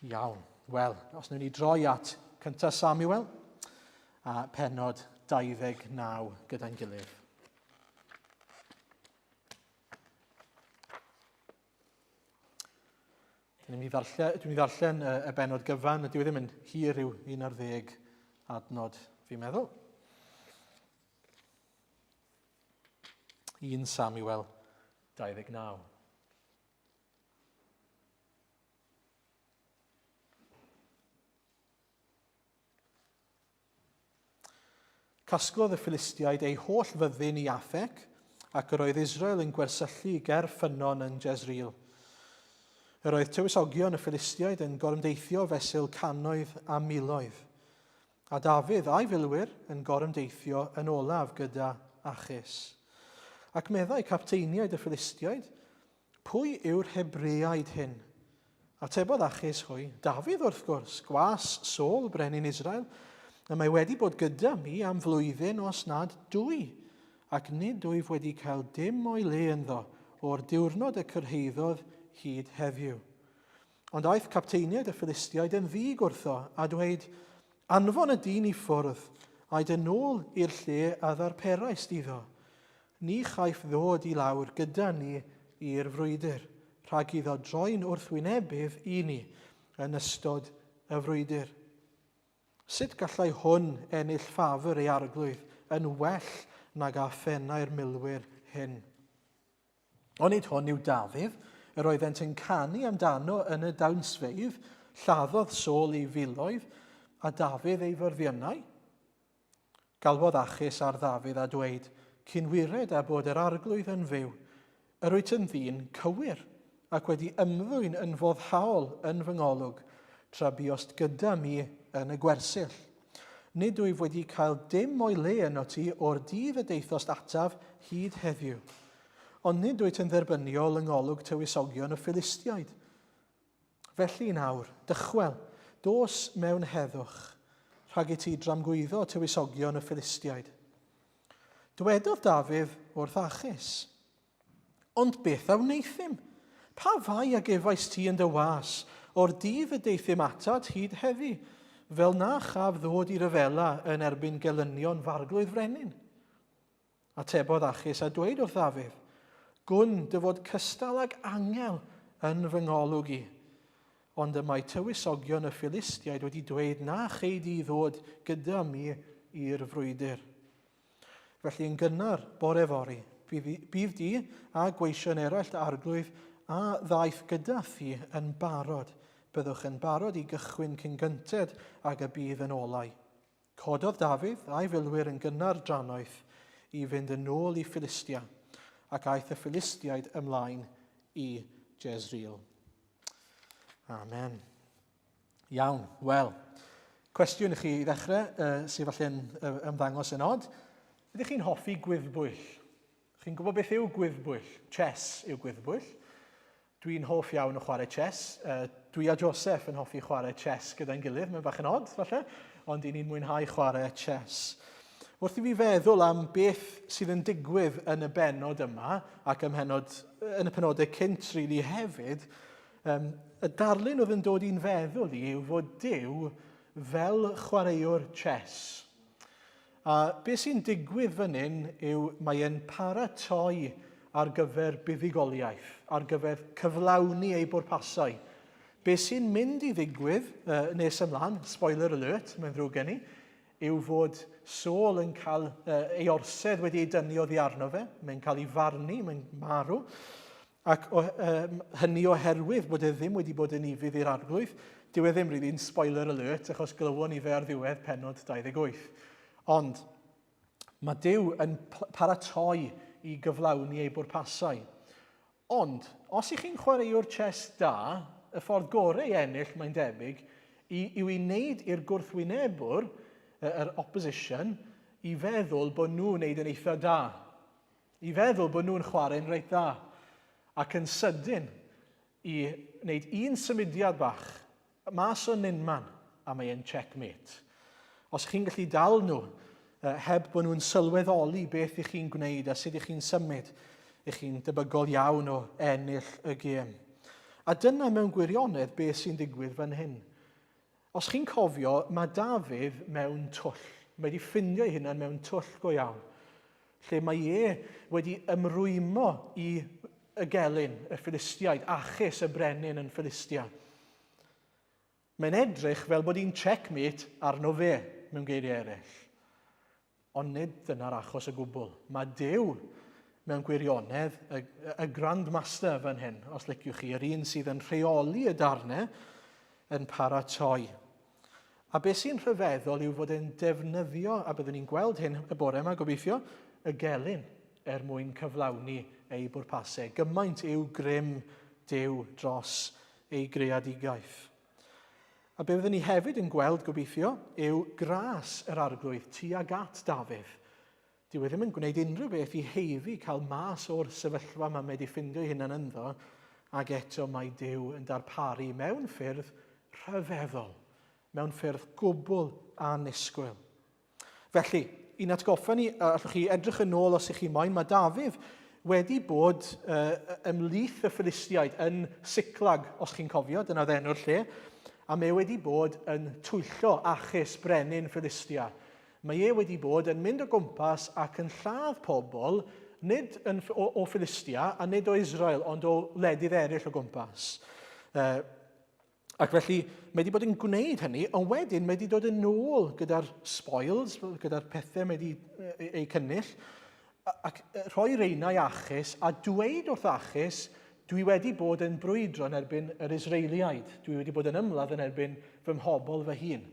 Iawn. Wel, os wnawn ni droi at cyntaf Samuel a penod 29 gyda'n gilydd. Dwi'n mynd i ddarllen, dwi'n mynd i ddarllen y, y benod gyfan, dyw e ddim yn hir yw 11 adnod, fi'n meddwl. 1 Samuel 29. Casglodd y Philistiaid eu holl fyddin i Affec, ac yr oedd Israel yn gwersyllu ger ffynnon yn Jezreel. Yr oedd tywysogion y Philistiaid yn gorymdeithio fesul cannoedd a miloedd, a Dafydd a'i filwyr yn gorymdeithio yn olaf gyda Achis. Ac meddai capteiniaid y Philistiaid, Pwy yw'r Hebreaid hyn? Atebodd Achis hwy, Dafydd wrth gwrs, gwas Saul, brenin Israel, y mae wedi bod gyda mi am flwyddyn os nad dwy, ac nid wyf wedi cael dim o'i le ynddo o'r diwrnod y cyrhaeddodd hyd heddiw. Ond aeth capteiniaid y Philistiaid yn ddig wrtho a dweud, Anfon y dyn i ffwrdd, aed yn ôl i'r lle a ddarperaist iddo. Ni chaiff ddod i lawr gyda ni i'r frwydr, rhag iddo droi'n wrthwynebydd i ni yn ystod y frwydr. Sut gallai hwn ennill ffafr ei arglwydd yn well nag â phennau'r milwyr hyn? Onid hwn yw Dafydd, yr oeddent yn canu amdano yn y dawnsfeydd, lladdodd Saul ei filoedd, a Dafydd ei fyrddiynau? Galwodd Achis ar Ddafydd a dweud, Cyn wired â bod yr arglwydd yn fyw, yr wyt yn ddyn cywir, ac wedi ymddwyn yn foddhaol yn fy ngolwg, tra buost gyda mi yn y gwersyll. Nid wyf wedi cael dim o'i le yno ti o'r dydd y daethost ataf hyd heddiw. Ond nid wyt yn dderbyniol yng ngolwg tywysogion y Philistiaid. Felly yn awr, dychwel, dos mewn heddwch, rhag i ti dramgwyddo tywysogion y Philistiaid. Dywedodd Dafydd wrth Achis, Ond beth a wneuthum? Pa fai a gefais ti yn dy was, o'r dydd y deuthum atat hyd heddi, fel na chaf ddod i ryfela yn erbyn gelynion f'arglwydd frenin? Atebodd Achis a dweud wrth Ddafydd, Gwn dy fod cystal ag angel yn fy ngolwg i. Ond y mae tywysogion y Philistiaid wedi dweud na chei di ddod gyda mi i'r frwydr. Felly yn gynnar bore fory, bydd di a gweision eraill dy arglwydd a ddaeth gyda thi yn barod. Byddwch yn barod i gychwyn cyn gynted ag y bydd yn olau. Cododd Dafydd a'i filwyr yn gynnar drannoeth i fynd yn ôl i Philistia, ac aeth y Philistiaid ymlaen i Jezreel. Amen. Iawn, wel, cwestiwn i chi i ddechrau, uh, sydd falle'n uh, ymddangos yn od. Ydych chi'n hoffi gwyddbwyll? Chi'n gwybod beth yw gwyddbwyll? Chess yw gwyddbwyll. Dwi'n hoff iawn o chwarae chess. Uh, dwi a Joseph yn hoffi chwarae chess gyda'n gilydd. Mae'n bach yn odd, falle, ond i ni'n mwynhau chwarae chess. Wrth i fi feddwl am beth sydd yn digwydd yn y benod yma, ac ym mhenod, yn y penodau cynt rili really hefyd, um, y darlun oedd yn dod i'n feddwl i yw fod Duw fel chwaraewr chess. A be sy'n digwydd fan hyn yw mae e'n paratoi ar gyfer buddugoliaeth, ar gyfer cyflawni ei bwrpasau. Be sy'n mynd i ddigwydd uh, nes ymlaen, spoiler alert, mae'n ddrwg gen i, yw fod Saul yn cael uh, ei orsedd wedi ei dynnu oddi arno fe, mae'n cael ei farnu, mae'n marw, Ac o, um, hynny oherwydd bod e ddim wedi bod yn ufudd i'r arglwydd, dyw e ddim rili'n spoiler alert, achos glywon ni fe ar ddiwedd pennod 28. Ond mae Duw yn paratoi i gyflawni ei bwrpasau. Ond, os ych chi'n chwaraewr chess da, y ffordd gorau i ennill, mae'n debyg, i, yw i wneud i'r gwrthwynebwr, yr opposition, i feddwl bod nhw'n wneud yn eitha da. I feddwl bod nhw'n chwarae'n reit dda, ac yn sydyn i wneud un symudiad bach mas o nunman a mae e'n checkmate. Os chi'n gallu dal nhw heb bod nhw'n sylweddoli beth ych chi'n gwneud a sut ych chi'n symud, ych chi'n debygol iawn o ennill y gêm. A dyna mewn gwirionedd beth sy'n digwydd fan hyn. Os chi'n cofio, mae Dafydd mewn twll. Mae wedi ffindio ei hunan mewn twll go iawn, lle mae e wedi ymrwymo i y gelyn, y Philistiaid, Achis y brenin yn Philistia. Mae'n edrych fel bod hi'n checkmate arno fe, mewn geiriau eraill. Ond nid dyna'r achos o gwbl. Mae Duw, mewn gwirionedd, y, y Grand Master fan hyn, os liciwch chi, yr un sydd yn rheoli y darnau, yn paratoi. A beth sy'n rhyfeddol yw fod e'n defnyddio, a byddwn ni'n gweld hyn y bore yma gobeithio, y gelyn er mwyn cyflawni ei bwrpasau. Gymaint yw grym Duw dros ei greadigaeth. A be fyddwn ni hefyd yn gweld, gobeithio, yw gras yr Arglwydd tuag at Dafydd. Dyw e ddim yn gwneud unrhyw beth i heifi cael mas o'r sefyllfa mae wedi ffindio ei hunan ynddo, ac eto mae Duw yn darparu mewn ffyrdd rhyfeddol, mewn ffyrdd gwbl annisgwyl. Felly, i'n atgoffa ni, allwch chi edrych yn ôl os ych chi moyn, mae Dafydd wedi bod uh, ymhlith y Philistiaid yn Siclag, os chi'n cofio, dyna oedd enw'r lle, a mae wedi bod yn twyllo Achis, brenin Philistia. Mae e wedi bod yn mynd o gwmpas ac yn lladd pobl, nid yn, o, o Philistia a nid o Israel, ond o wledydd eraill o gwmpas. Uh, Ac felly, mae wedi bod yn gwneud hynny, ond wedyn mae wedi dod yn ôl gyda'r spoils, gyda'r pethau mae wedi eu cynnull, ac rhoi reina i Achis a dweud wrth Achis, dwi wedi bod yn brwydro yn erbyn yr Israeliaid, dwi wedi bod yn ymladd yn erbyn fy mhobl fy hun.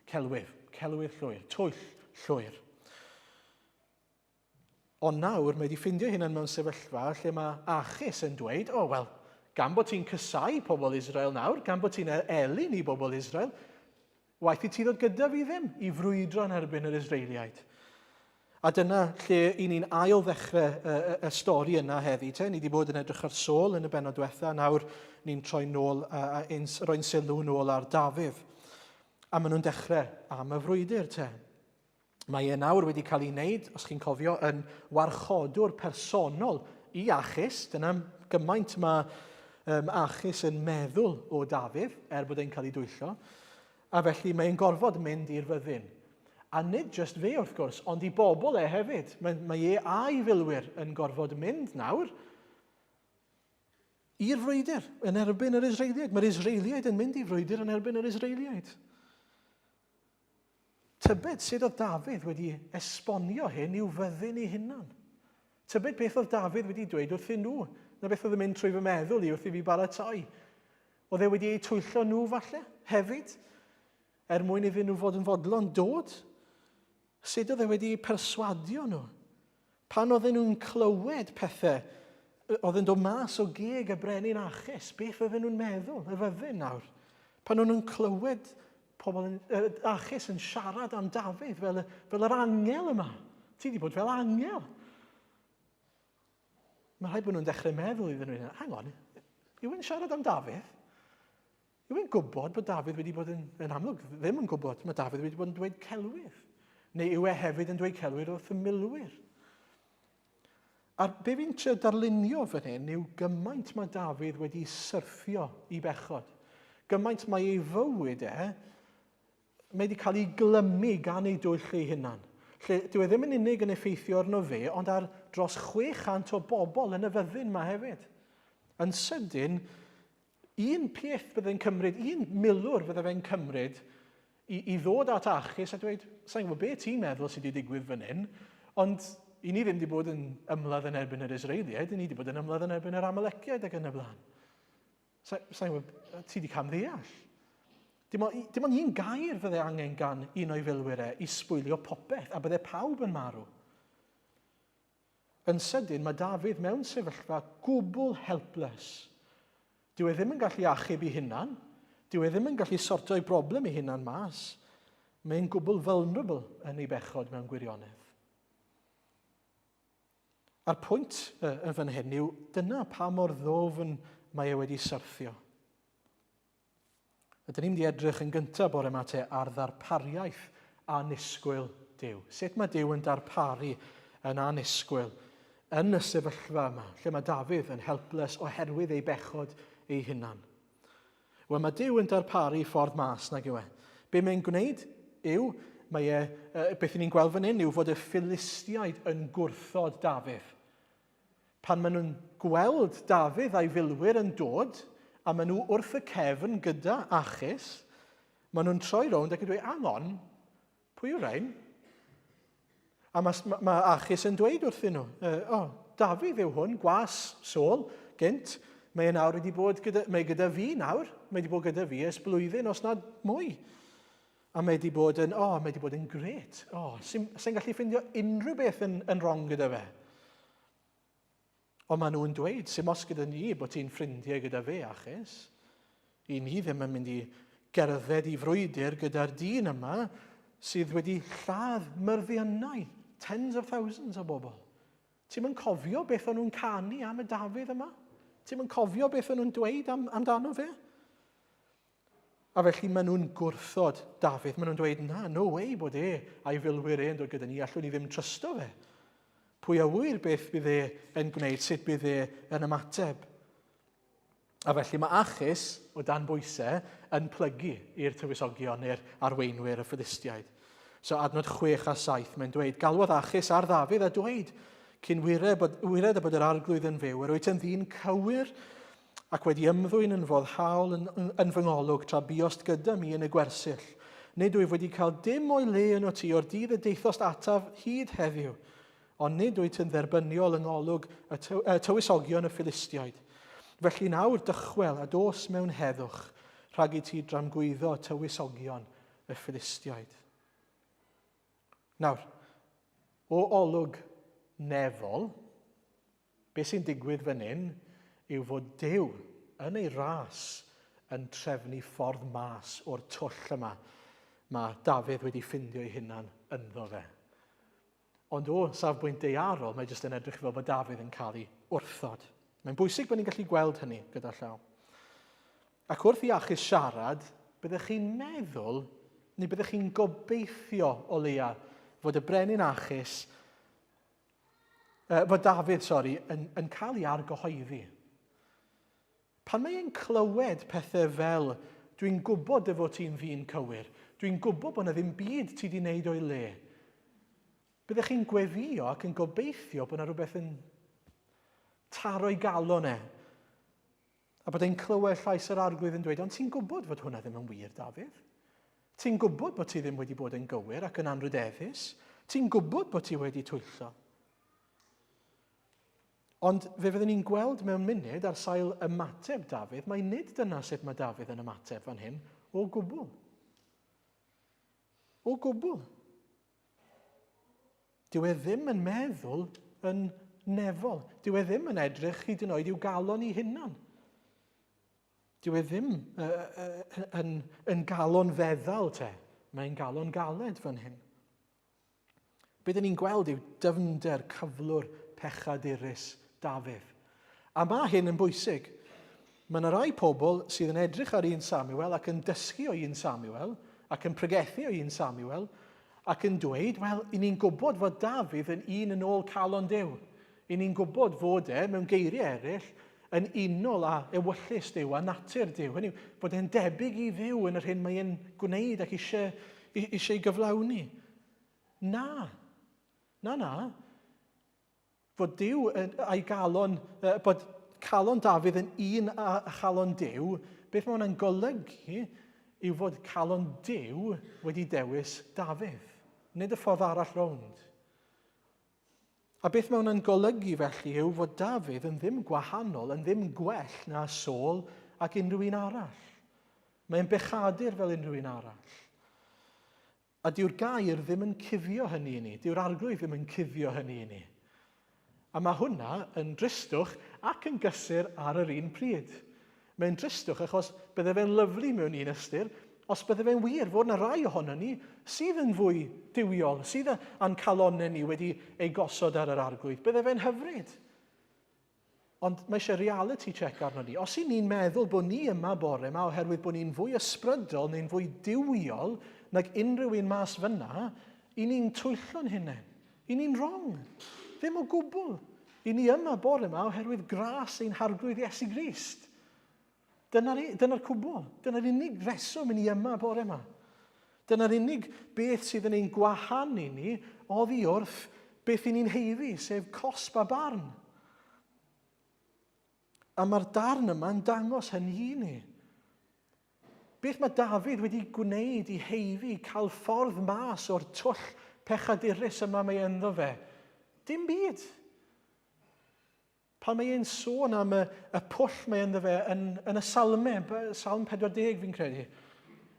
Celwydd, celwydd llwyr, twyll llwyr. Ond nawr mae wedi ffindio hunan mewn sefyllfa lle mae Achis yn dweud, o, oh, wel, gan bod ti'n cysau pobl Israel nawr, gan bod ti'n e-, elyn i bobl Israel, waeth i ti ddod gyda fi ddim i frwydro yn erbyn yr Israeliaid. A dyna lle i ni'n ail ddechrau y, y, y stori yna heddi. Te. Ni wedi bod yn edrych ar Saul yn y benod diwetha, nawr ni'n troi nôl a, a, a roi'n sylw nôl ar Dafydd. A maen nhw'n dechrau am y frwydr te. Mae e nawr wedi cael ei wneud, os chi'n cofio, yn warchodwr personol i Achis. Dyna gymaint mae um, Achis yn meddwl o Dafydd, er bod e'n cael ei dwyllo. A felly mae'n gorfod mynd i'r fyddin. A nid jyst fe wrth gwrs, ond i bobl e hefyd. Mae, mae e a'i filwyr yn gorfod mynd nawr i'r frwydr yn erbyn yr Israeliaid. Mae'r Israeliaid yn mynd i frwydr yn erbyn yr Israeliaid. Tybed sut oedd Dafydd wedi esbonio hyn i'w fyddin ei hunan? Tybed beth oedd Dafydd wedi dweud wrthyn nhw? Na beth oedd yn mynd trwy fy meddwl i wrth i fi baratoi? Oedd e wedi eu twyllo nhw falle, hefyd? Er mwyn iddyn nhw fod yn fodlon dod? Sut oedd e wedi eu perswadio nhw? Pan oedden nhw'n clywed pethau oedd yn dod mas o geg y brenin Achis, beth oedden nhw'n meddwl, y fyddin nawr? Pan o'n nhw'n clywed pobl yn, uh, Achis yn siarad am Dafydd fel, fel yr angel yma. Ti wedi bod fel angel. Mae rhaid bod nhw'n dechrau meddwl iddyn nhw, hang on, yw e'n siarad am Dafydd? Yw e'n gwybod bod Dafydd wedi bod yn, yn amlwg, ddim yn gwybod, mae Dafydd wedi bod yn dweud celwydd. Neu yw e hefyd yn dweud celwydd wrth y milwyr? A be fi'n trio darlunio fan hyn yw gymaint mae Dafydd wedi syrthio i bechod. Gymaint mae ei fywyd e, mae wedi cael ei glymu gan ei dwyll ei hunan. Lle dyw e ddim yn unig yn effeithio arno fe, ond ar dros 600 o bobl yn y fyddin ma hefyd. Yn sydyn, Un peth bydde'n cymryd, un milwr fydde fe'n cymryd i, i ddod at Achis a dweud, sa'n gwybod beth ti'n meddwl sydd wedi digwydd fan hyn, ond i ni ddim wedi bod yn ymladd yn erbyn yr Israeliaid, i ni wedi bod yn ymladd yn erbyn yr Amalekiaid ac yn y blaen. Sa'n sa gwybod, ti wedi camddeall. Dim ond, dim ond un gair fydde angen gan un o'i filwyr e i sbwylio popeth, a bydde pawb yn marw. Yn sydyn, mae Dafydd mewn sefyllfa gwbl helpless. Dyw e ddim yn gallu achub ei hunan. Dyw e ddim yn gallu sorto ei broblem ei hunan mas. Mae'n gwbl vulnerable yn ei bechod mewn gwirionedd. A'r pwynt yn fan hyn yw, dyna pa mor ddofn mae e wedi syrthio. Ydyn ni'n mynd i edrych yn gyntaf bore yma te ar ddarpariaeth annisgwyl Duw. Sut mae Duw yn darparu yn annisgwyl yn y sefyllfa yma, lle mae Dafydd yn helpless oherwydd ei bechod ei hunan. Wel, mae Duw yn darparu ffordd mas, nag yw e? Be mae'n gwneud yw, mae e, beth ni'n gweld fan hyn yw fod y Philistiaid yn gwrthod Dafydd. Pan maen nhw'n gweld Dafydd a'i filwyr yn dod, a maen nhw wrth y cefn gyda Achis, maen nhw'n troi rownd ac yn dweud, hang on, pwy yw'r rhain? A mae, mae Achis yn dweud wrthyn nhw, o, oh, Dafydd yw hwn, gwas Saul, gynt, mae e nawr wedi bod gyda, mae gyda fi nawr, mae wedi bod gyda fi ers blwyddyn os nad mwy. A mae wedi bod yn, o, oh, mae wedi bod yn gret. O, oh, sy'n sy gallu ffindio unrhyw beth yn, yn wrong gyda fe. Ond maen nhw'n dweud, sy'n os gyda ni bod ti'n ffrindiau gyda fe, achos. I ni ddim yn mynd i gerdded i frwydr gyda'r dyn yma sydd wedi lladd myrddiannau, tens of thousands o bobl. Ti'm yn cofio beth o'n nhw'n canu am y Dafydd yma? Ti'm yn cofio beth o'n nhw'n dweud am, amdano fe? A felly maen nhw'n gwrthod Dafydd. Maen nhw'n dweud, na, no way bod e a'i filwyr e'n dod gyda ni, allwn ni ddim trysto fe. Pwy a ŵyr beth bydd e yn gwneud, sut bydd e yn ymateb. A felly mae Achis, o dan bwysau, yn plygu i'r tywysogion neu'r arweinwyr y Philistiaid. So adnod 6 a 7, mae'n dweud, galwodd Achis ar Ddafydd a dweud, cyn wired bod, wired a bod yr arglwydd yn fyw, yr wyt yn ddyn cywir ac wedi ymddwyn yn foddhaol yn, yn, yn fy ngolwg tra buost gyda mi yn y gwersyll. Nid wyf wedi cael dim o'i le yno ti o'r dydd y deithost ataf hyd heddiw, ond nid wyt yn dderbyniol yng ngolwg y ty tywysogion y Philistiaid. Felly nawr dychwel a dos mewn heddwch, rhag i ti dramgwyddo tywysogion y Philistiaid. Nawr, o olwg nefol, Be sy'n digwydd fan hyn yw fod Duw yn ei ras yn trefnu ffordd mas o'r twll yma mae Dafydd wedi ffindio ei hunan ynddo fe. Ond o safbwynt daearol, mae jyst yn edrych fel bod Dafydd yn cael ei wrthod. Mae'n bwysig bod ni'n gallu gweld hynny gyda llaw. Ac wrth i Achis siarad, byddech chi'n meddwl, neu byddech chi'n gobeithio o leia, fod y brenin Achis fod Dafydd, sori, yn, yn cael ei argyhoeddi. Pan mae e'n clywed pethau fel, dwi'n gwybod dy fod ti'n ddyn cywir, dwi'n gwybod bod yna ddim byd ti wedi wneud o'i le, byddech chi'n gweddio ac yn gobeithio bod yna rhywbeth yn taro'i galon e. A bod e'n clywed llais yr arglwydd yn dweud, ond ti'n gwybod fod hwnna ddim yn wir, Dafydd. Ti'n gwybod bod ti ddim wedi bod yn gywir ac yn anrhydeddus. Ti'n gwybod bod ti wedi twyllo. Ond fe fyddwn ni'n gweld mewn munud ar sail ymateb Dafydd, mae nid dyna sut mae Dafydd yn ymateb fan hyn o gwbl. O gwbl. Dyw e ddim yn meddwl yn nefol. Dyw e ddim yn edrych hyd yn oed i'w galon ei hunan. Dyw e ddim uh, uh, yn, yn galon feddal te. Mae'n galon galed fan hyn. Be dyn ni'n gweld yw dyfnder cyflwr pechadurus Dafydd. A mae hyn yn bwysig. Mae yna rai pobl sydd yn edrych ar 1 Samuel ac yn dysgu o 1 Samuel ac yn pregethu o 1 Samuel ac yn dweud, wel, i ni'n gwybod fod Dafydd yn un yn ôl calon Duw. I ni'n gwybod fod e, mewn geiriau eraill, yn unol â ewyllys Duw a natur Duw. Hynny yw, fod e'n debyg i Dduw yn yr hyn mae e'n gwneud ac eisiau, eisiau gyflawni. Na. Na, na. Fod Duw a'i galon, bod calon Dafydd yn un â chalon Duw, beth mae hwnna'n golygu yw fod calon Duw wedi dewis Dafydd, nid y ffordd arall rownd. A beth mae hwnna'n golygu felly yw fod Dafydd yn ddim gwahanol, yn ddim gwell na Saul ac unrhyw un arall. Mae'n bechadur fel unrhyw un arall. A dyw'r gair ddim yn cuddio hynny i ni. Dyw'r arglwydd ddim yn cuddio hynny i ni. A mae hwnna yn dristwch ac yn gysur ar yr un pryd. Mae'n dristwch achos bydde fe'n lyflu mewn un ystyr, os bydde fe'n wir fod yna rai ohono ni sydd yn fwy duwiol, sydd â'n calonnau ni wedi ei gosod ar yr arglwydd. Bydde fe'n hyfryd. Ond mae eisiau reality check arno ni. Os y'n ni'n meddwl bod ni yma bore yma oherwydd bod ni'n fwy ysbrydol neu'n fwy duwiol nag unrhyw un mas fyna, i ni'n twyllo'n hunain. I ni'n wrong. Ddim o gwbl. I ni yma bore yma oherwydd gras ein harglwydd Iesu Grist. Dyna'r dyna cwbl. Dyna'r unig reswm i ni yma bore yma. Dyna'r unig beth sydd yn ein gwahanu ni oddi wrth beth i ni'n heiddi, sef cosb a barn. A mae'r darn yma'n dangos hynny i ni. Beth mae Dafydd wedi gwneud i heiddi cael ffordd mas o'r twll pechadurus yma mae ynddo fe? Dim byd. Pan mae e'n sôn am y, y pwll mae ynddo fe yn, yn y salmau, Salm 40 fi'n credu,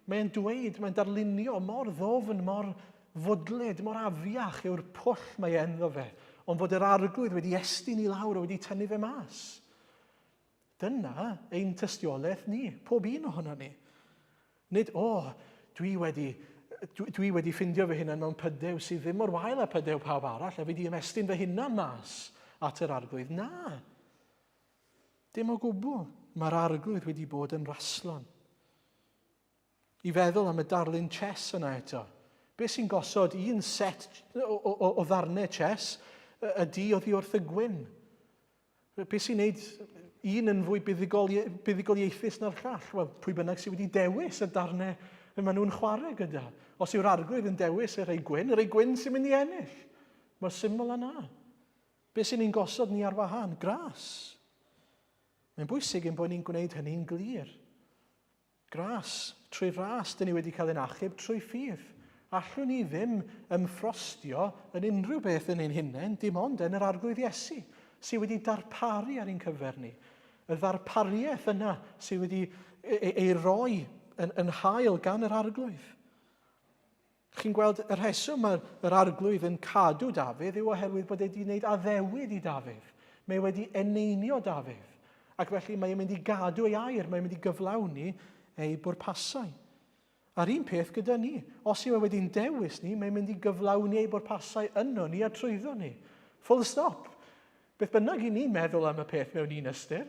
mae'n dweud, mae'n darlunio mor ddofn, mor fwdlyd, mor afiach yw'r pwll mae e ynddo fe, ond fod yr arglwydd wedi estyn i lawr a wedi tynnu fe mas. Dyna ein tystiolaeth ni, pob un ohono ni. Nid, o, oh, dwi wedi, dwi, dwi wedi ffindio fy hunan mewn pydew sydd ddim mor wael â pydew pawb arall, a fi wedi ymestyn fy hunan mas at yr arglwydd. Na, dim o gwbl. Mae'r arglwydd wedi bod yn raslon. I feddwl am y darlun chess yna eto. Be sy'n gosod un set o, o, o ddarnau chess y du oddi wrth y gwyn? Be sy'n neud un yn fwy buddugoliaethus na'r llall? Wel, pwy bynnag sydd wedi dewis y darnau y maen nhw'n chwarae gyda. Os yw'r arglwydd yn dewis y rhai gwyn, y rhai gwyn sy'n mynd i ennill. Mae'r syml yna. Be sy'n ein gosod ni ar wahân? Gras. Mae'n bwysig ein bod ni'n gwneud hynny'n glir. Gras, trwy ras dyn ni wedi cael ein achub trwy ffydd. Allwn ni ddim ymffrostio yn unrhyw beth yn ein hunain, dim ond yn yr Arglwydd Iesu, sydd wedi darparu ar ein cyfer ni. Y ddarpariaeth yna sydd wedi ei, ei, ei roi yn, yn hael gan yr Arglwydd. Chi'n gweld y rheswm mae'r yr arglwydd yn cadw Dafydd yw oherwydd bod e wedi gwneud addewid i Dafydd. Mae e wedi eneinio Dafydd. Ac felly mae e'n mynd i gadw ei air, mae'n mynd i gyflawni ei bwrpasau. A'r un peth gyda ni. Os yw e wedi'n dewis ni, mae'n mynd i gyflawni ei bwrpasau yno ni a trwyddo ni. Full stop. Beth bynnag i ni'n meddwl am y peth mewn un ystyr.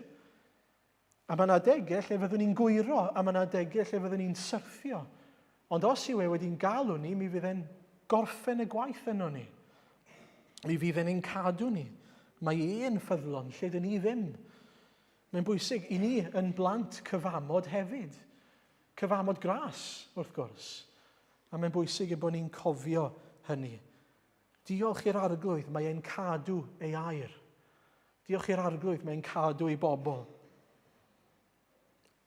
A mae yna adegau lle fyddwn ni'n gwyro, a mae yna adegau lle fyddwn ni'n syrthio. Ond os yw e wedi'n galw ni, mi fydd e'n gorffen y gwaith yno ni. Mi fydd e'n ein cadw ni. Mae e'n ffyddlon lle dyn ni ddim. Mae'n bwysig i ni yn blant cyfamod hefyd. Cyfamod gras, wrth gwrs. A mae'n bwysig ein bod ni'n cofio hynny. Diolch i'r Arglwydd, mae e'n cadw ei air. Diolch i'r Arglwydd, mae'n cadw ei bobl.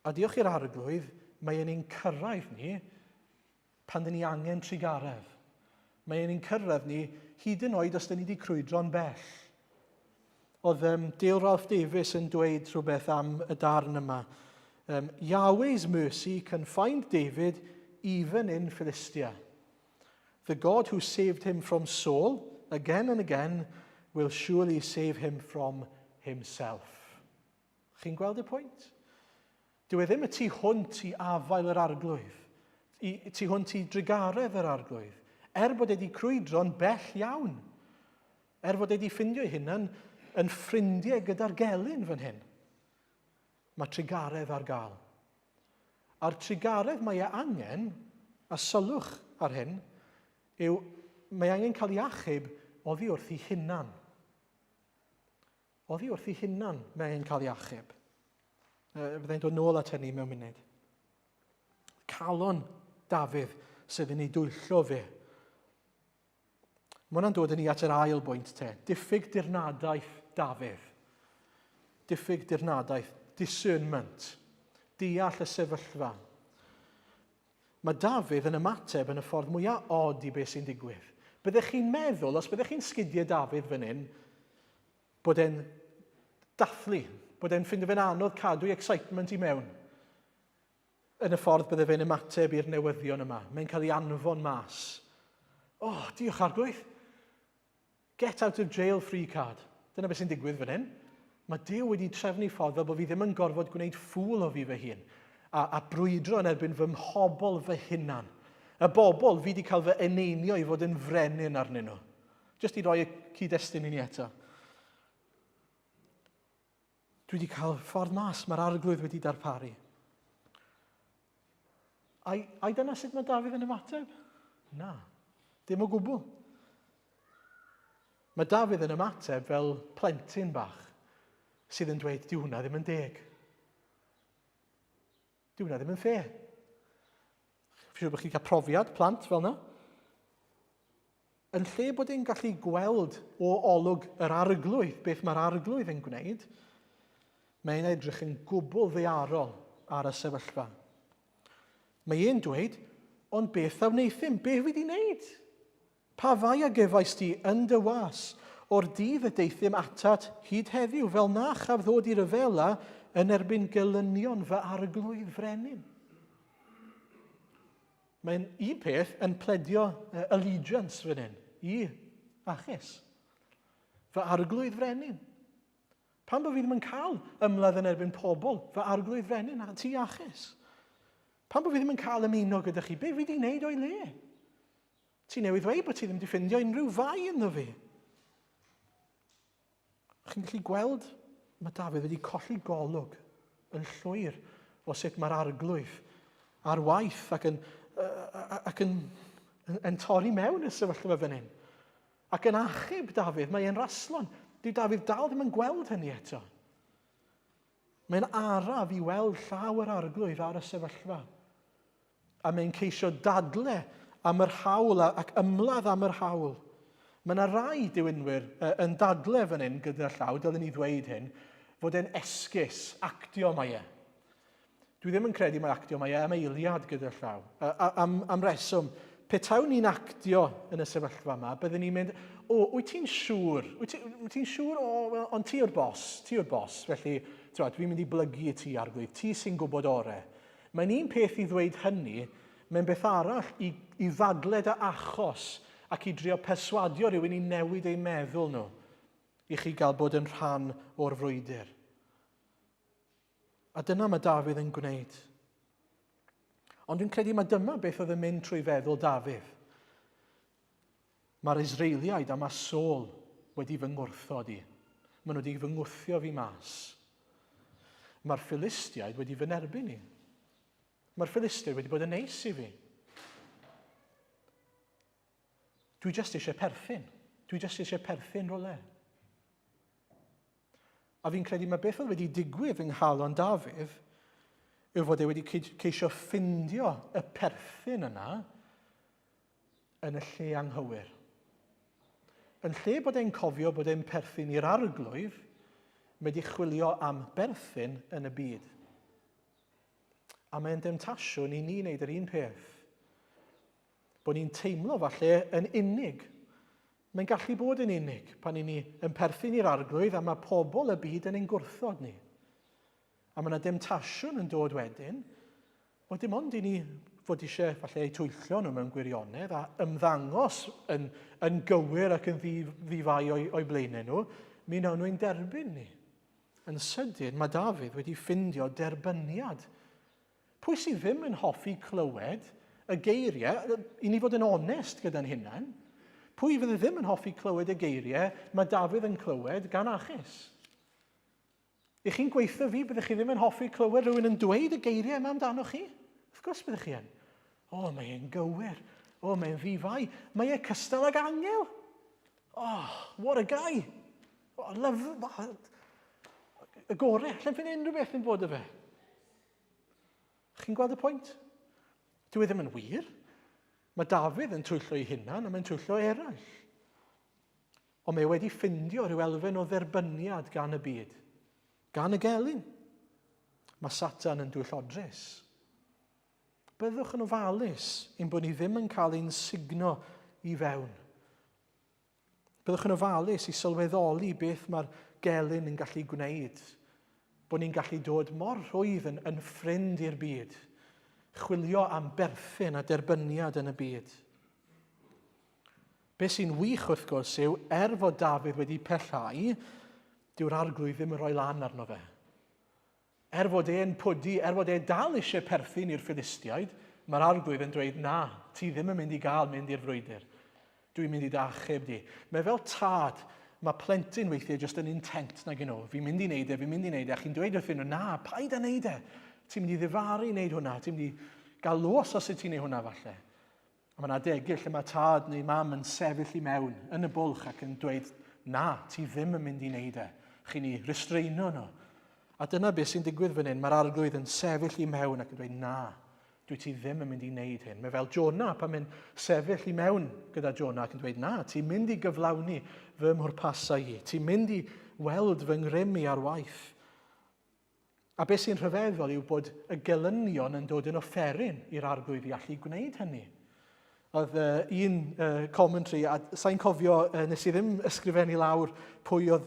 A diolch i'r Arglwydd, mae e'n ein cyrraedd ni pan dyn ni angen trugaredd. Mae e'n ein cyrraedd ni hyd yn oed os dyn ni wedi crwydro'n bell. Oedd um, Dale Ralph Davis yn dweud rhywbeth am y darn yma. Yahweh's mercy can find David even in Philistia. The God who saved him from Saul again and again will surely save him from himself. Chi'n gweld y pwynt? Dyw e ddim y tu hwnt i afael yr arglwydd, i, tu hwnt i drugaredd yr arglwydd, er bod e wedi crwydro'n bell iawn, er fod e wedi ffindio ei hunan yn ffrindiau gyda'r gelyn fan hyn. Mae trugaredd ar gael. A'r trugaredd mae e angen, a sylwch ar hyn, yw mae angen cael ei achub oddi wrth ei hunan. Oddi wrth ei hunan mae angen cael ei achub. Byddai'n dod nôl at hynny mewn munud. Calon Dafydd sydd yn ei dwyllo fe. Mae hwnna'n dod â ni at yr ail bwynt te. Diffyg dirnadaeth Dafydd. Diffyg dirnadaeth, discernment. Deall y sefyllfa. Mae Dafydd yn ymateb yn y ffordd mwyaf od i beth sy'n digwydd. Byddech chi'n meddwl, os byddech chi'n sgidiau Dafydd fan hyn, bod e'n dathlu, bod e'n ffindio fe'n anodd cadw'i excitement i mewn. Yn y ffordd bydde fe'n ymateb i'r newyddion yma. Mae'n cael ei anfon mas. O, oh, diolch arglwydd. Get out of jail free card. Dyna beth sy'n digwydd fan hyn. Mae Duw wedi trefnu ffordd fel bod fi ddim yn gorfod gwneud ffŵl o fi fy hun a, a brwydro yn erbyn fy mhobl fy hunan. Y bobl fi wedi cael fy eneinio i fod yn frenin arnyn nhw. Just i roi y cyd-destun i ni eto. Dwi wedi cael ffordd mas, mae'r arglwydd wedi darparu. Ai, ai dyna sut mae Dafydd yn ymateb? Na, dim o gwbl. Mae Dafydd yn ymateb fel plentyn bach sydd yn dweud, dyw hwnna ddim yn deg. Dyw hwnna ddim yn fair. Fi'n siŵr bod chi'n cael profiad plant fel yna. Yn lle bod e'n gallu gweld o olwg yr arglwydd, beth mae'r arglwydd yn gwneud, mae'n edrych yn gwbl ddearol ar y sefyllfa. Mae e'n dweud, ond beth a wnaethum? Beth fi wedi wneud? Pa fai a gefais di yn dy was, o'r dydd y deuthum atat hyd heddiw, fel na chaf ddod i ryfela yn erbyn gelynion fy arglwydd frenin? Mae'n un peth yn pledio allegiance fan hyn i Achis. Fy arglwydd frenin. Pam bod fi ddim yn cael ymladd yn erbyn pobl, fy arglwydd frenin a ti Achis? Pam bod fi ddim yn cael ymuno gyda chi? Be fi wedi wneud o'i le? Ti newydd ddweud bod ti ddim wedi ffindio unrhyw fai ynddo fi. Chi'n gallu gweld mae Dafydd wedi colli golwg yn llwyr o sut mae'r arglwydd ar waith ac yn, ac yn, yn, yn torri mewn y sefyllfa fan hyn. Ac yn achub Dafydd, mae e'n raslon. Dyw Dafydd dal ddim yn gweld hynny eto. Mae'n araf i weld llaw yr arglwydd ar y sefyllfa. A mae'n ceisio dadle am yr hawl ac ymladd am yr hawl. Mae yna rai diwinwyr yn dadle fan hyn gyda llaw, dylen ni ddweud hyn, fod e'n esgus, actio mae e. Dwi ddim yn credu mae actio mae e am eiliad gyda llaw. Am, am reswm, petawn ni'n actio yn y sefyllfa yma, byddwn ni'n mynd, o, wyt ti'n siŵr? Wyt ti'n ti siŵr? O, well, ond ti yw'r bos, ti yw'r bos, felly, dwi'n mynd i blygu i ti, arglwydd, ti sy'n gwybod orau. Mae'n un peth i ddweud hynny, mae'n beth arall i, i ddadle dy achos ac i drio perswadio rhywun i newid eu meddwl nhw i chi gael bod yn rhan o'r frwydr. A dyna mae Dafydd yn gwneud. Ond dwi'n credu mae dyma beth oedd yn mynd trwy feddwl Dafydd. Mae'r Israeliaid a mae Saul wedi fy ngwrthod i. Maen nhw wedi fy ngwthio fi mas. Mae'r Philistiaid wedi fy nerbyn i. Mae'r Philistiaid wedi bod yn neis i fi. Dwi jyst eisiau perthyn. Dwi jyst eisiau perthyn rhywle. A fi'n credu mae beth oedd wedi digwydd yng nghalon Dafydd yw fod e wedi ceisio ffindio y perthyn yna yn y lle anghywir. Yn lle bod e'n cofio bod e'n perthyn i'r arglwydd, mae wedi chwilio am berthyn yn y byd. A mae'n demtasiwn i ni wneud yr un peth. Bod ni'n teimlo falle yn unig. Mae'n gallu bod yn unig pan i ni yn perthyn i'r arglwydd a mae pobl y byd yn ein gwrthod ni. A mae yna demtasiwn yn dod wedyn, wel dim ond i ni fod eisiau falle eu twyllo nhw mewn gwirionedd a ymddangos yn, yn gywir ac yn ddi, ddifai o'i, o'i blaenau nhw, mi wnawn nhw'n derbyn ni. Yn sydyn, mae Dafydd wedi ffindio derbyniad. Pwy sydd ddim yn hoffi clywed y geiriau, i ni fod yn onest gyda'n hunain, pwy fydde ddim yn hoffi clywed y geiriau mae Dafydd yn clywed gan Achis? I chi'n gweithio fi, byddech chi ddim yn hoffi clywed rhywun yn dweud y geiriau yma amdanoch chi? Wrth gwrs byddech chi yn. O, mae e'n gywir. O, mae'n ddifai. Mae e cystal ag angel. Oh, what a guy. Oh, love, oh, y gore. Allan ffeindio unrhyw beth yn bod y fe. Chi'n gweld y pwynt? Dyw e ddim yn wir. Mae Dafydd yn twyllo ei hunan a mae'n twyllo eraill. Ond mae e wedi ffindio rhyw elfen o dderbyniad gan y byd, gan y gelyn. Mae Satan yn dwyllodrus. Byddwch yn ofalus ein bod ni ddim yn cael ein sugno i fewn. Byddwch yn ofalus i sylweddoli beth mae'r gelyn yn gallu gwneud. Bod ni'n gallu dod mor rhwydd yn, yn ffrind i'r byd. Chwilio am berthyn a derbyniad yn y byd. Be sy'n wych wrth gwrs yw, er fod Dafydd wedi pellhau, dyw'r arglwydd ddim yn rhoi lan arno fe. Er fod e'n pwdu, er fod e dal eisiau perthyn i'r Philistiaid, mae'r arglwydd yn dweud, na, ti ddim yn mynd i gael mynd i'r frwydr. Dwi'n mynd i dy achub di. Mae fel tad, mae plentyn weithiau jyst yn intent nag nhw. Fi'n mynd i wneud e, fi'n mynd i wneud e. A chi'n dweud wrthyn nhw, na, paid â wneud e. Ti'n mynd i ddifaru wneud hwnna. Ti'n mynd i gael los os wyt ti'n wneud hwnna falle. A mae yna adegau lle mae tad neu mam yn sefyll i mewn yn y bwlch ac yn dweud, na, ti ddim yn mynd i wneud e. Chi'n ei restreino nhw. A dyna beth sy'n digwydd fan hyn. Mae'r arglwydd yn sefyll i mewn ac yn dweud, na, dwi ti ddim yn mynd i wneud hyn. Mae fel Jonah pan mae'n sefyll i mewn gyda Jonah ac yn dweud, na, ti'n mynd i gyflawni fy mhwrpasau i. Ti'n mynd i weld fy ngrym i ar waith. A beth sy'n rhyfeddol yw bod y gelynion yn dod yn offeryn i'r arglwydd i allu gwneud hynny. Oedd un commentary, a sa'n cofio, nes i ddim ysgrifennu lawr pwy oedd,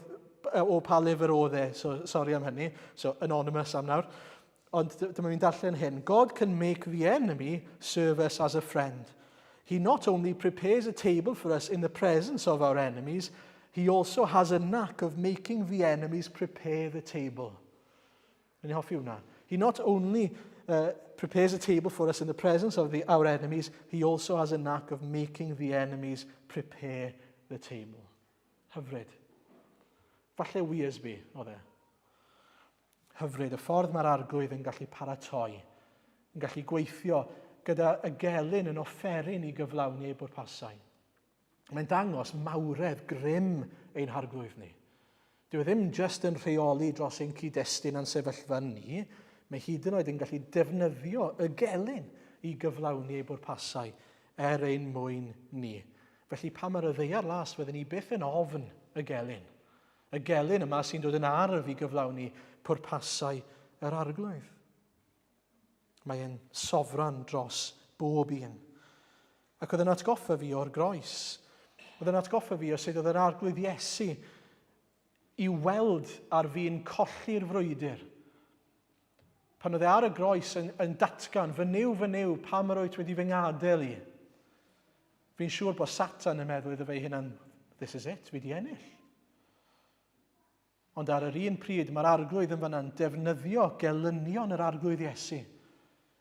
o pa lyfr oedd e, so sorry am hynny, so anonymous am nawr. Ond dyma fi'n darllen hyn. God can make the enemy serve us as a friend. He not only prepares a table for us in the presence of our enemies, he also has a knack of making the enemies prepare the table. Yn hoffi hwnna. He not only prepares a table for us in the presence of the, our enemies, he also has a knack of making the enemies prepare the table. Hyfryd. Falle Wearsby oedd e. Hyfryd, y ffordd mae'r arglwydd yn gallu paratoi, yn gallu gweithio gyda y gelyn yn offeryn i gyflawni ei bwrpasau. Mae'n dangos mawredd grym ein harglwydd ni. Dyw e ddim jyst yn rheoli dros ein cyd-destun a'n sefyllfa ni, mae hyd yn oed yn gallu defnyddio y gelyn i gyflawni ei bwrpasau er ein mwyn ni. Felly pa mae'r y ddeiar las fydden ni byth yn ofn y gelyn. Y gelyn yma sy'n dod yn arf i gyflawni pwrpasau yr arglwydd. Mae e'n sofran dros bob un. Ac oedd yn atgoffa fi o'r groes. Oedd yn atgoffa fi o sut oedd yr arglwydd Iesu i weld ar fi'n colli'r frwydr. Pan oedd e ar y groes yn, yn datgan, fy niw, fy niw, pam yr wyt wedi fy ngadael i? Fi'n siŵr bod Satan yn meddwl iddo fe ei hunan, this is it, fi di ennill. Ond ar yr un pryd, mae'r arglwydd yn fanna'n defnyddio gelynion yr arglwydd Iesu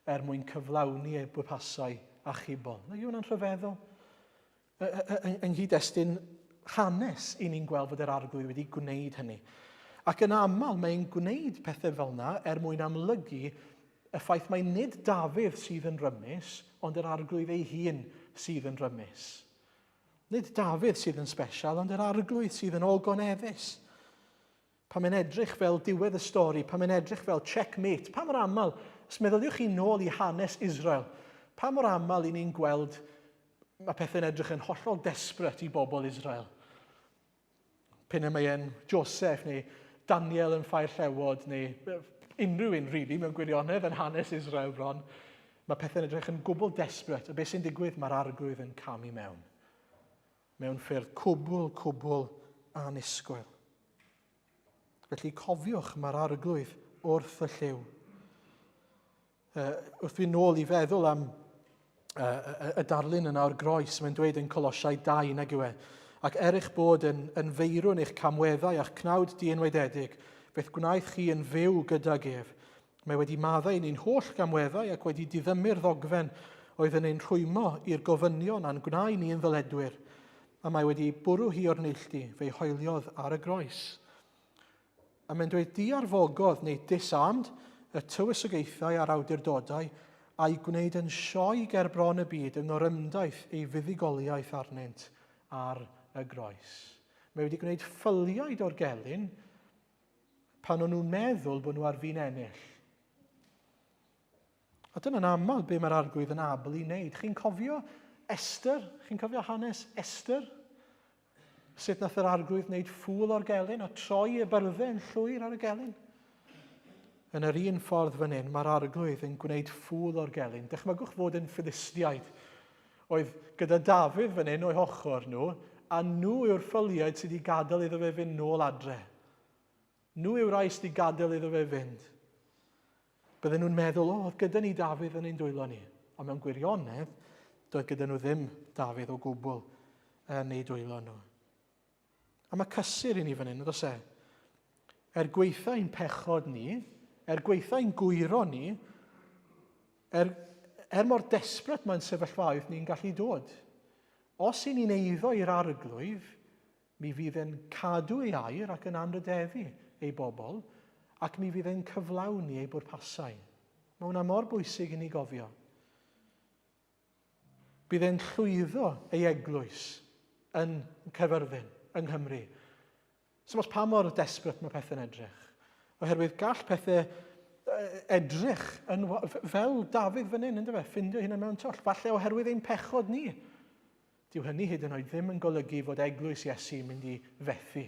er mwyn cyflawni ei bwrpasau achubol. Na yw hwnna'n rhyfeddol? Yng nghyd-destun hanes, i ni'n gweld fod yr arglwydd wedi gwneud hynny. Ac yn aml mae'n gwneud pethau fel yna er mwyn amlygu y ffaith mai nid Dafydd sydd yn rymus, ond yr arglwydd ei hun sydd yn rymus. Nid Dafydd sydd yn special, ond yr arglwydd sydd yn ogoneddus. Pan mae'n edrych fel diwedd y stori, pan mae'n edrych fel checkmate, pa mor aml, os meddyliwch chi nôl i hanes Israel, pa mor aml i ni'n gweld mae pethau'n edrych yn hollol desperate i bobl Israel. P'un y mae e'n Joseph neu Daniel yn ffair llewod neu unrhyw un really mewn gwirionedd yn hanes Israel bron, mae pethau'n edrych yn gwbl desperate. A beth sy'n digwydd? Mae'r arglwydd yn camu mewn. Mewn ffyrdd cwbl, cwbl annisgwyl. Felly cofiwch, mae'r arglwydd wrth y llyw. Wrth fi nôl i feddwl am y, y darlun yna o'r groes, mae'n dweud yn Colosiau 2 nag yw e. Ac er eich bod yn, yn feirwn eich camweddau a'ch cnawd dienwaededig, beth gwnaeth chi yn fyw gydag ef. Mae wedi maddau ni'n holl gamweddau ac wedi diddymu'r ddogfen oedd yn ein rhwymo i'r gofynion a'n gwnau ni yn ddyledwyr. A mae wedi bwrw hi o'r neilltu, fe'i hoeliodd ar y groes. A mae'n dweud diarfogodd neu disarmed y tywysogaethau a'r awdurdodau a'u gwneud yn sioe ger bron y byd yng ngorymdaith ei fuddugoliaeth arnynt ar y groes. Mae wedi gwneud ffyliaid o'r gelyn pan o'n nhw'n meddwl bod nhw ar fin ennill. A dyna'n aml be mae'r arglwydd yn abl i wneud. Chi'n cofio Esther? Chi'n cofio hanes Esther? Sut nath yr arglwydd wneud ffŵl o'r gelyn a troi y byrddau yn llwyr ar y gelyn? Yn yr un ffordd fan hyn, mae'r arglwydd yn gwneud ffŵl o'r gelyn. Dychmygwch fod yn Philistiaid oedd gyda Dafydd fan hyn o'i hochr nhw, a nhw yw'r ffyliaid sydd wedi gadael iddo fe fynd nôl adre. Nhw yw'r rai sydd wedi gadael iddo fe fynd. Bydden nhw'n meddwl, o, oedd gyda ni Dafydd yn ein dwylo ni. Ond mewn gwirionedd, doedd gyda nhw ddim Dafydd o gwbl yn eu dwylo nhw. A mae cysur i ni fan hyn, does e? Er gweitha ein pechod ni, er gweitha ein gwyro ni, er, er mor desperate mae'n sefyllfaoedd ni'n gallu dod. Os i ni'n eiddo i'r arglwydd, Mi fydd e'n cadw ei air ac yn anrhydeddu ei bobl, ac mi fydd e'n cyflawni ei bwrpasau. Mae hwnna mor bwysig i ni gofio. Bydd e'n llwyddo ei eglwys yn Caerfyrddin, yng Nghymru. So os pa mor desperate mae pethau'n edrych. Oherwydd gall pethau edrych yn, fel Dafydd fan hyn, ynddo fe, ffindio hynna mewn twll. Falle oherwydd ein pechod ni. Dyw hynny hyd yn oed ddim yn golygu fod eglwys Iesu yn mynd i fethu.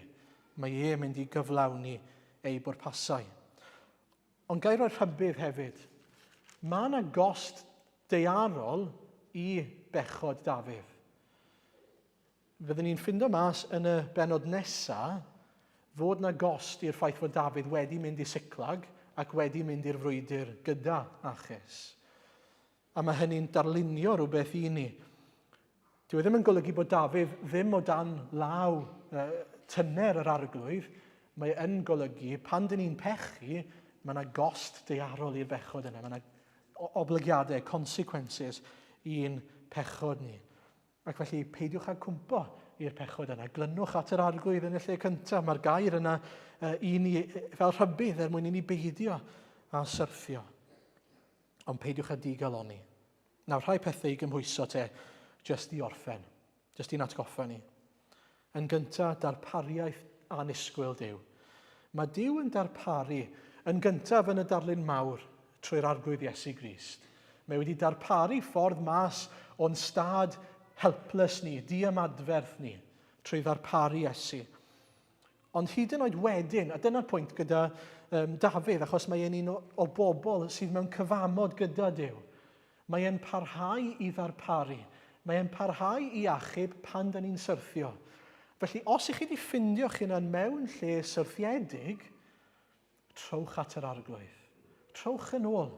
Mae e'n mynd i gyflawni ei bwrpasau. Ond gair roi rhybudd hefyd. Mae yna gost daearol i bechod Dafydd. Fyddwn ni'n ffindo mas yn y benod nesa fod 'na gost i'r ffaith fod Dafydd wedi mynd i Siclag ac wedi mynd i'r frwydr gyda Achis. A mae hynny'n darlunio rhywbeth i ni. Dyw e ddim yn golygu bod Dafydd ddim o dan law tyner yr arglwydd, mae yn golygu pan dyn ni'n pechu, mae yna gost daearol i'r bechod yna, mae yna oblygiadau, consequences i'n pechod ni. Ac felly, peidiwch â cwmpo i'r pechod yna. Glynwch at yr arglwydd yn y lle cyntaf. Mae'r gair yna i ni fel rhybudd er mwyn i ni beidio â syrthio. Ond peidiwch â digalonni. Nawr, rhai pethau i gymhwyso te, jyst i orffen, jyst i'n atgoffa ni. Yn gyntaf, darpariaeth annisgwyl Duw. Mae Duw yn darparu yn gyntaf yn y darlun mawr trwy'r Arglwydd Iesu Grist. Mae wedi darparu ffordd mas o'n stad helpless ni, diamadferth ni, trwy ddarparu Iesu. Ond hyd yn oed wedyn, a dyna'r pwynt gyda um, Dafydd, achos mae e'n un o, o bobl sydd mewn cyfamod gyda Duw. Mae e'n parhau i ddarparu. Mae e'n parhau i achub pan dyn ni'n syrthio. Felly, os ych chi wedi ffindio'ch hunan mewn lle syrthiedig, trowch at yr Arglwydd. Trowch yn ôl.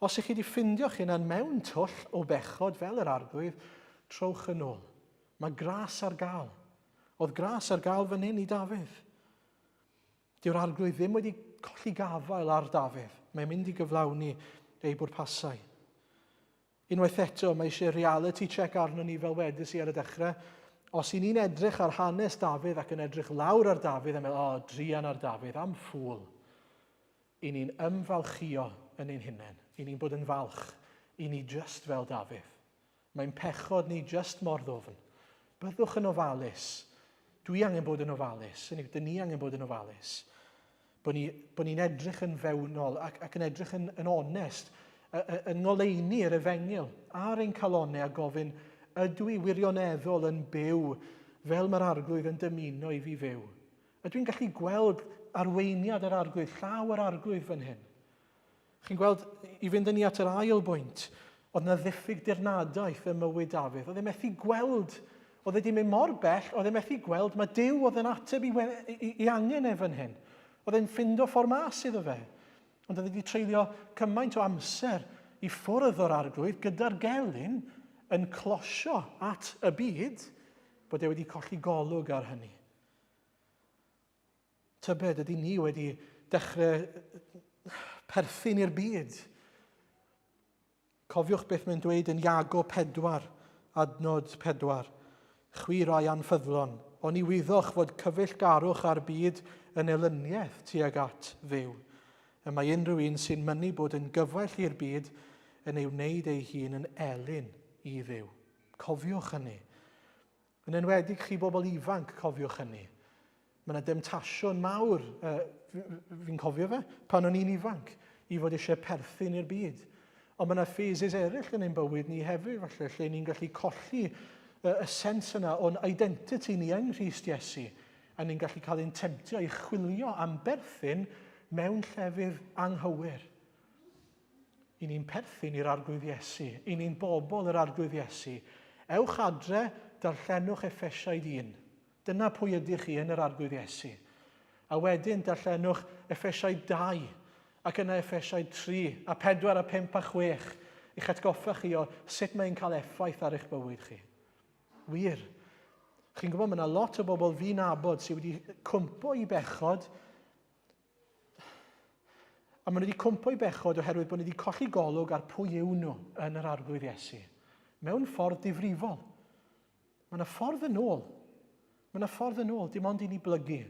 Os ych chi wedi ffindio'ch hunan mewn twll o bechod fel yr Arglwydd, trowch yn ôl. Mae gras ar gael. Oedd gras ar gael fan hyn i Dafydd. Dyw'r Arglwydd ddim wedi colli gafael ar Dafydd. Mae'n mynd i gyflawni ei bwrpasau. Unwaith eto, mae eisiau reality check arno ni fel wedys i ar y dechrau. Os i ni'n edrych ar hanes Dafydd ac yn edrych lawr ar Dafydd a meddwl, o, oh, druan ar Dafydd, am ffŵl. I ni'n ymfalchio yn ein hunain. I ni'n bod yn falch. I ni just fel Dafydd. Mae'n pechod ni jyst mor ddwfn. Byddwch yn ofalus. Dwi angen bod yn ofalus. Hynny yw, dyn ni angen bod yn ofalus. Bod ni'n ni, bo ni edrych yn fewnol ac, ac yn edrych yn, yn onest, yn ngoleuni yr efengyl ar ein calonnau a gofyn, ydw i wirioneddol yn byw fel mae'r arglwydd yn dymuno i fi fyw? Ydw i'n gallu gweld arweiniad yr arglwydd, llaw yr arglwydd fan hyn? Chi'n gweld, i fynd â ni at yr ail bwynt, oedd na ddiffyg dirnadaeth ym mywyd Dafydd. Oedd e methu gweld, oedd e wedi mynd mor bell, oedd e methu gweld, mae Duw oedd yn ateb i, i, i angen e fan hyn. Oedd e'n ffindo ffordd mas iddo fe. Ond oedd e wedi treulio cymaint o amser i ffwrdd o'r arglwydd gyda'r gelyn yn closio at y byd, bod e wedi colli golwg ar hynny. Tybed ydy ni wedi dechrau perthyn i'r byd? Cofiwch beth mae'n dweud yn Iago 4, adnod 4. Chwi rai anffyddlon, oni wyddoch fod cyfeillgarwch â'r byd yn elyniaeth tuag at Dduw. Y mae unrhyw un sy'n mynnu bod yn gyfaill i'r byd yn ei wneud ei hun yn elyn i Dduw. Cofiwch hynny. Yn enwedig chi bobl ifanc, cofiwch hynny. Mae yna demtasiwn mawr, uh, fi'n cofio fe, pan o'n i'n ifanc, i fod eisiau perthyn i'r byd. Ond mae yna phases eraill yn ein bywyd ni hefyd, falle, lle ni'n gallu colli y, y sens yna o'n identity ni yng Nghrist Iesu, a ni'n gallu cael ein temtio i chwilio am berthyn mewn llefydd anghywir. I ni'n perthyn i'r Arglwydd Iesu. I ni'n bobl yr Arglwydd Iesu. Ewch adre, darllenwch Effesiaid 1. Dyna pwy ydych chi yn yr Arglwydd Iesu. A wedyn darllenwch Effesiaid 2, ac yna Effesiaid 3, a 4, a 5, a 6, i'ch atgoffa chi o sut mae'n cael effaith ar eich bywyd chi. Wir. Chi'n gwybod, mae yna lot o bobl fi'n nabod sydd wedi cwmpo i bechod A maen nhw wedi cwmpo i bechod oherwydd bod nhw wedi colli golwg ar pwy yw nhw yn yr Arglwydd Iesu. Mewn ffordd difrifol. Mae yna ffordd yn ôl. Mae yna ffordd yn ôl, dim ond i ni blygu.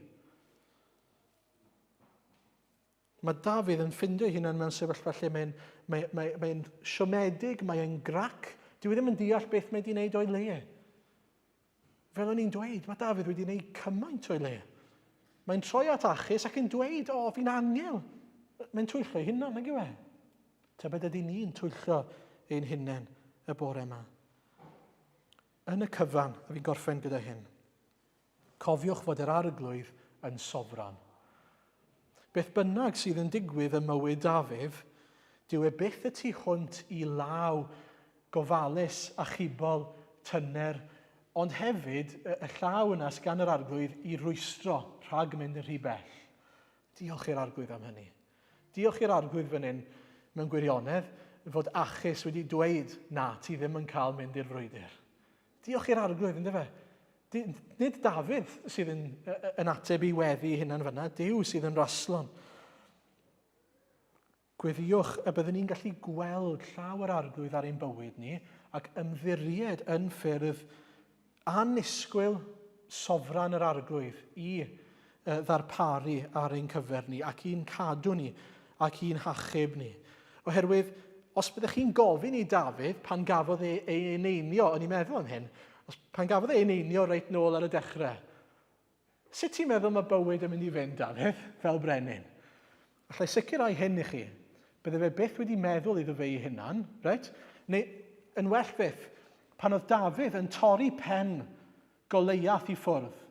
Mae Dafydd yn ffindio ei hunan mewn sefyllfa lle mae'n mae, mae, mae siomedig, mae'n grac. Dyw e ddim yn deall beth mae wedi wneud o'i le. Fel o'n i'n dweud, mae Dafydd wedi gwneud cymaint o'i le. Mae'n troi at Achis ac yn dweud, o, fi'n angel. Mae'n twyllo ei hunan, nag yw e? Tybed ydy ni'n twyllo ein hunain y bore yma? Yn y cyfan, a fi'n gorffen gyda hyn, cofiwch fod yr arglwydd yn sofran. Beth bynnag sydd yn digwydd ym mywyd Dafydd, dyw e byth y tu hwnt i law gofalus, achubol, tyner, ond hefyd y llaw yna sydd gan yr arglwydd i rwystro rhag mynd yn rhy bell. Diolch i'r arglwydd am hynny. Diolch i'r arglwydd fan hyn, mewn gwirionedd, fod Achis wedi dweud, na, ti ddim yn cael mynd i'r frwydr. Diolch i'r arglwydd, ynddo fe? Nid Dafydd sydd yn, yn ateb i weddi hunan fyna, Duw sydd yn raslon. Gweddïwch y byddwn ni'n gallu gweld llaw yr arglwydd ar ein bywyd ni ac ymddiried yn ffyrdd annisgwyl sofran yr arglwydd i ddarparu ar ein cyfer ni ac i'n cadw ni ac i'n hachub ni. Oherwydd, os byddech chi'n gofyn i Dafydd pan gafodd e ei eneinio, o'n i'n meddwl am hyn, os, pan gafodd ei eneinio reit nôl ar y dechrau, sut ti'n meddwl mae bywyd yn mynd i fynd, Dafydd, fel brenin? Allai sicrhau hyn i chi, bydde fe byth wedi meddwl iddo fe ei hunan, reit? Neu, yn well fyth, pan oedd Dafydd yn torri pen Goleiath i ffwrdd,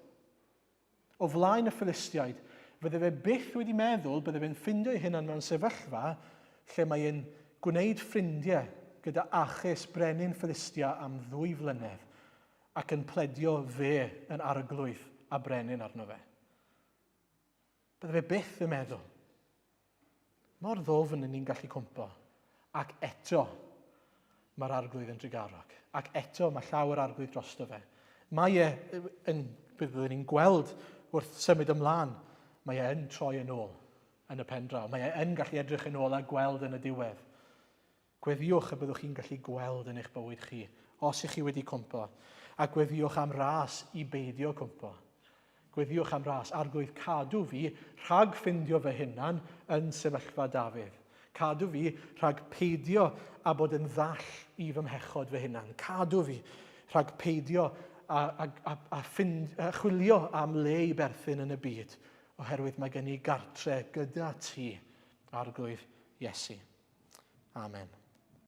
O flaen y Philistiaid, fydde fe byth wedi meddwl bydde fe'n ffindio ei hunan mewn sefyllfa lle mae e'n gwneud ffrindiau gyda Achis, brenin Philistia, am ddwy flynedd, ac yn pledio fe yn arglwydd a brenin arno fe. Bydde fe byth yn meddwl. Mor ddwfn yn ni'n gallu cwmpo. Ac eto, mae'r arglwydd yn drugarog. Ac eto, mae llaw yr arglwydd drosto fe. Mae e, yn, byddwn ni'n gweld wrth symud ymlaen, mae e yn troi yn ôl yn y pen draw. Mae e yn gallu edrych yn ôl a gweld yn y diwedd. Gweddïwch y byddwch chi'n gallu gweld yn eich bywyd chi, os ych chi wedi cwmpo, a gweddïwch am ras i beidio cwmpo. Gweddïwch am ras, Arglwydd, cadw fi rhag ffindio fy hunan yn sefyllfa Dafydd. Cadw fi rhag peidio â bod yn ddall i fy mhechod fy hunan. Cadw fi rhag peidio a, a, a, a, ffind, a chwilio am le i berthyn yn y byd, oherwydd mae gen i gartre gyda ti, Arglwydd Iesu. Amen.